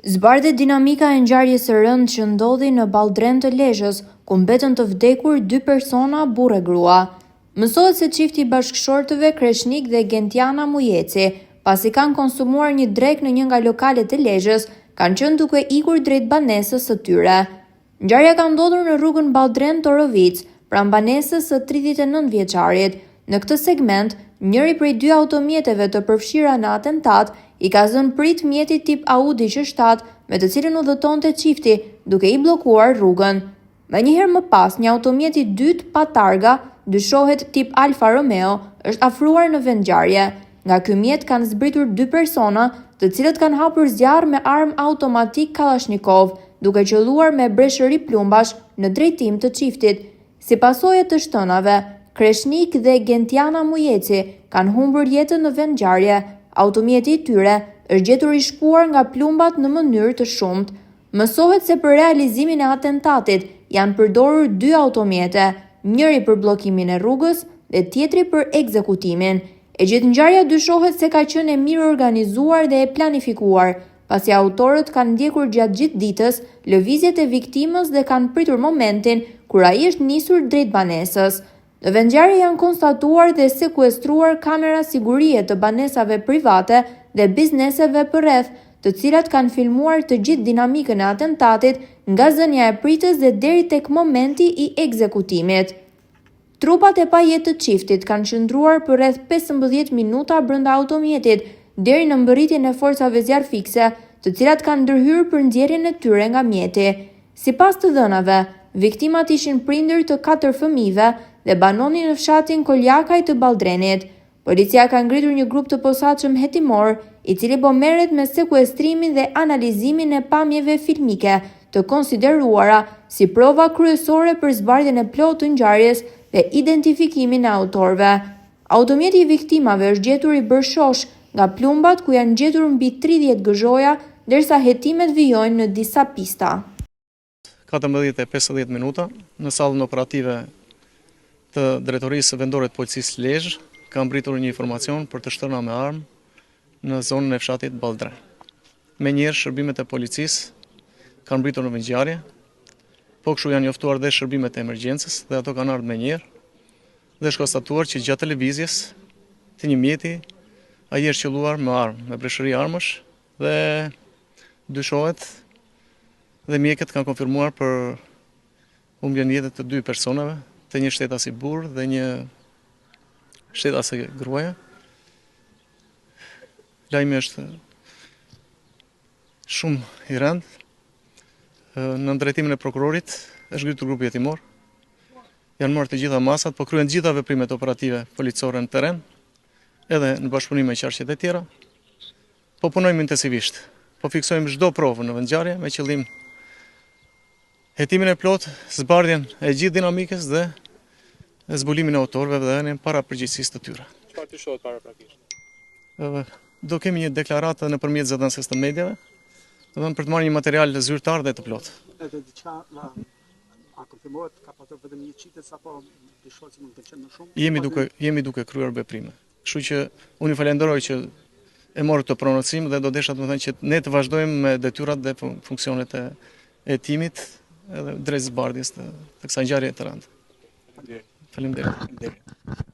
Zbardhet dinamika e ngjarjes së rëndë që ndodhi në Balldren të Lezhës, ku mbetën të vdekur dy persona, burrë e grua. Mësohet se çifti i bashkëshortëve Kreshnik dhe Gentiana Mujeci, pasi kanë konsumuar një drekë në një nga lokalet e Lezhës, kanë qenë duke ikur drejt banesës së tyre. Ngjarja ka ndodhur në rrugën Balldren-Torovicë, pranë banesës së 39 vjeçarit. Në këtë segment, njëri prej dy automjeteve të përfshira në atentat i ka zënë pritë mjetit tip Audi Q7 me të cilën udhëtonte çifti, duke i bllokuar rrugën. Menjëherë më pas, një automjet i dytë pa targa, dyshohet tip Alfa Romeo, është afruar në vendngjarje. Nga ky mjet kanë zbritur dy persona, të cilët kanë hapur zjarr me armë automatik kallashnikov, duke qëlluar me breshëri plumbash në drejtim të çiftit. Si pasojë e të shtënave, Kreshnik dhe Gentiana Mujeci kanë humbur jetën në vendngjarje. Automjeti i tyre është gjetur i shpuar nga plumbat në mënyrë të shumtë. Mësohet se për realizimin e atentatit janë përdorur dy automjete, njëri për bllokimin e rrugës dhe tjetri për ekzekutimin. E gjithë ngjarja dyshohet se ka qenë e mirëorganizuar dhe e planifikuar, pasi autorët kanë ndjekur gjatë gjithë ditës lëvizjet e viktimës dhe kanë pritur momentin kur ai është nisur drejt banesës. Në vendngjarje janë konstatuar dhe sekuestruar kamera sigurie të banesave private dhe bizneseve përreth, të cilat kanë filmuar të gjithë dinamikën e atentatit nga zënia e pritës dhe deri tek momenti i ekzekutimit. Trupat e pajetë të çiftit kanë qëndruar për rreth 15 minuta brenda automjetit, deri në mbërritjen e forcave zjarrfikëse, të cilat kanë ndërhyrë për nxjerrjen e tyre nga mjeti. Sipas të dhënave, viktimat ishin prindër të katër fëmijëve dhe banonin në fshatin Koljakaj të Balldrenit. Policia ka ngritur një grup të posaçëm hetimor, i cili po merret me sekuestrimin dhe analizimin e pamjeve filmike të konsideruara si prova kryesore për zbardhjen e plotë të ngjarjes dhe identifikimin e autorëve. Automjeti i viktimave është gjetur i bërë shosh nga plumbat ku janë gjetur mbi 30 gëzhoja, ndërsa hetimet vijojnë në disa pista. 14:50 minuta në sallën operative të Drejtorisë Vendore të Policisë Lezhë ka mbërritur një informacion për të shtëna me armë në zonën e fshatit Balldren. Menjëherë shërbimet e policisë kanë mbërritur në vendngjarje, po kështu janë njoftuar dhe shërbimet e emergjencës dhe ato kanë ardhur menjëherë dhe është konstatuar që gjatë lëvizjes të një mjeti ai është qëlluar me armë, me breshëri armësh dhe dyshohet dhe mjekët kanë konfirmuar për humbjen e jetës të dy personave, të një shtetasi burrë dhe një shtetasi gruaje. Lajmi është shumë i rëndë. Nën drejtimin e prokurorit është ngritur grupi hetimor. Janë marrë të gjitha masat, po kryhen të gjitha veprimet operative policore në terren, edhe në bashkëpunim me qarqet e tjera. Po punojmë intensivisht. Po fiksojmë çdo provë në vendngjarje me qëllim hetimin e plotë, zbardhjen e gjithë dinamikës dhe zbulimin e autorëve dhe vënien para përgjegjësisë të tyre. Çfarë dyshohet paraprakisht? Do kemi një deklaratë nëpërmjet zëdhënëses të mediave, do për të marrë një material zyrtar dhe të plotë. Edhe diçka a konfirmohet ka pasur vetëm një qitës apo dyshohet se mund të kenë më shumë? Jemi duke jemi duke kryer veprime. Kështu që unë ju falenderoj që e morët këtë prononcim dhe do desha të më thënë që ne të vazhdojmë me detyrat dhe funksionet e hetimit edhe drejt zbardhjes të, të kësaj ngjarje të rëndë. Faleminderit. Faleminderit.